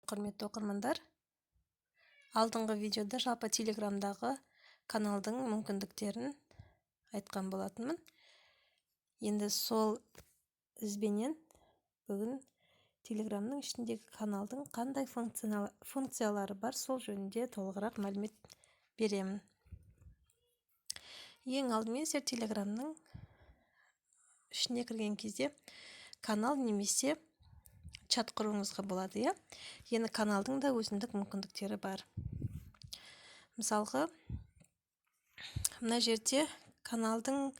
Құрметті оқырмандар, алдыңғы видеода жалпы Телеграмдағы каналдың мүмкіндіктерін айтқан болатынмын. Енді сол ізбенен бүгін Телеграмның ішіндегі каналдың қандай функциялары бар, сол жөнінде толығырақ мәлімет беремін. Ең алдымен сіздер Телеграмның ішіне кірген кезде канал немесе чат құруыңызға болады, иә? Енді каналдың да өзіндік мүмкіндіктері бар. Мысалға, мына жерде каналдың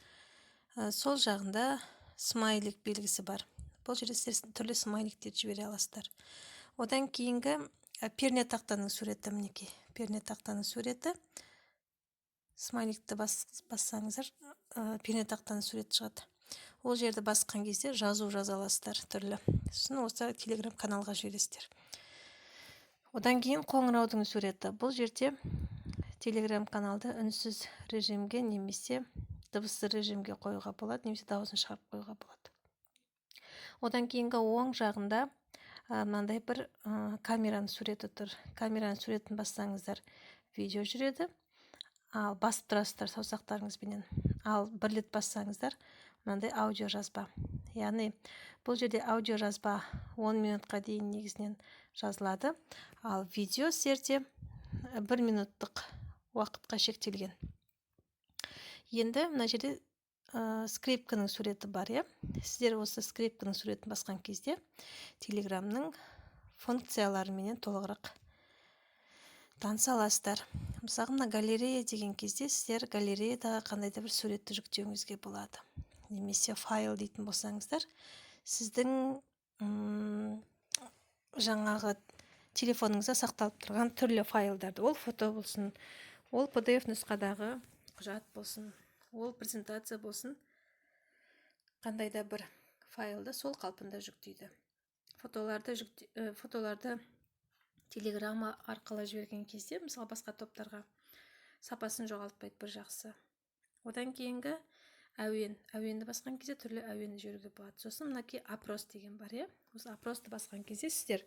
сол жағында смайлик белгісі бар. Бұл жерде сіздер түрлі смайликтерді жібере аласыздар. Одан кейінгі пернетақтаның суреті, мінекей, пернетақтаның суреті. Смайликті бассаңыздар, пернетақтаның суреті шығады. Ол жерді басқан кезде жазу жаза аласыздар түрлі. Сосын осы Телеграм каналға жібересіздер. Одан кейін қоңыраудың суреті. Бұл жерде Телеграм каналды үнсіз режимге немесе дыбыссыз режимге қоюға болады, немесе дауысын шығарып қоюға болады. Одан кейінгі оң жағында мынандай бір камераның суреті тұр. Камераның суретін бассаңыздар видео жүреді. Ал басып тұрасыздар саусақтарыңызбенен. Ал бір рет бассаңыздар мынандай аудио жазба. Яғни бұл жерде аудио жазба 10 минутқа дейін негізінен жазылады. Ал видео сіздерде 1 минуттық уақытқа шектелген. Енді мына жерде скрипканың суреті бар, иә? Сіздер осы скрипканың суретін басқан кезде Телеграмның функцияларыменен толығырақ таныса аласыздар. Мысалы, мына галерея деген кезде сіздер галереядағы қандай да бір суретті жүктеуіңізге болады. Немесе файл дейтін болсаңыздар, сіздің жаңағы телефоныңызда сақталып тұрған түрлі файлдарды, ол фото болсын, ол PDF нұсқадағы құжат болсын, ол презентация болсын, қандай да бір файлды сол қалпында жүктейді. Фотоларды Телеграм арқылы жіберген кезде, мысалы, басқа топтарға сапасын жоғалтпайды, бір жақсы. Одан кейінгі әуен, әуенді басқан кезде түрлі әуенді жіберуге болады. Сосын мінекей опрос деген бар, иә? Осы опросты басқан кезде сіздер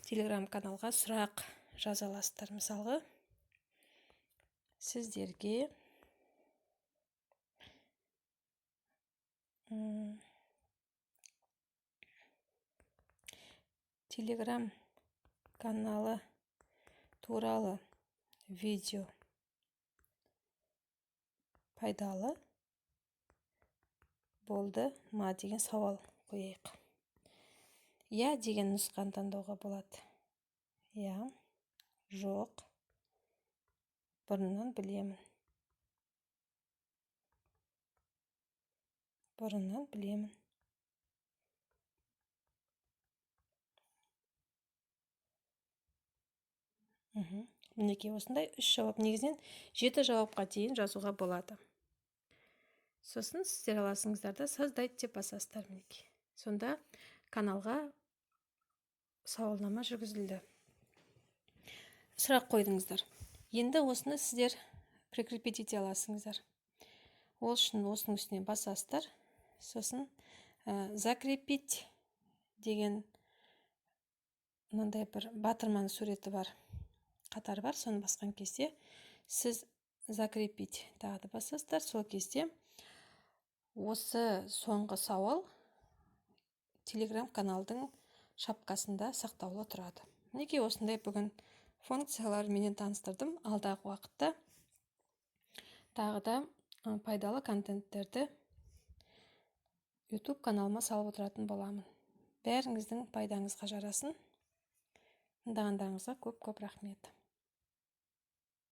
Телеграм каналға сұрақ жаза аласыздар. Мысалға, сіздерге Телеграм каналы туралы видео пайдалы болды ма деген сауал қояйық. Иә деген нұсқаны таңдауға болады. Иә, жоқ, бұрыннан білемін. Бұрыннан білемін. Мінекей осындай 3 жауап, негізінен 7 жауапқа дейін жазуға болады. Сосын сіздер аласыңыздар да создать деп басасыздар мінекей. Сонда каналға сауалнама жүргізілді. Сұрақ қойдыңыздар. Енді осыны сіздер прикрепить ете аласыңыздар. Ол үшін осының үстіне басасыздар. Сосын закрепить деген мынандай бір батырманың суреті бар, қатар бар. Соны басқан кезде сіз закрепить тағы да басасыздар. Сол кезде осы соңғы сауал Телеграм каналдың шапкасында сақтаулы тұрады. Мінекей осындай бүгін функцияларменен таныстырдым. Алдағы уақытта тағы да пайдалы контенттерді YouTube каналыма салып отыратын боламын. Бәріңіздің пайдаңызға жарасын. Тыңдағандарыңызға көп-көп рахмет.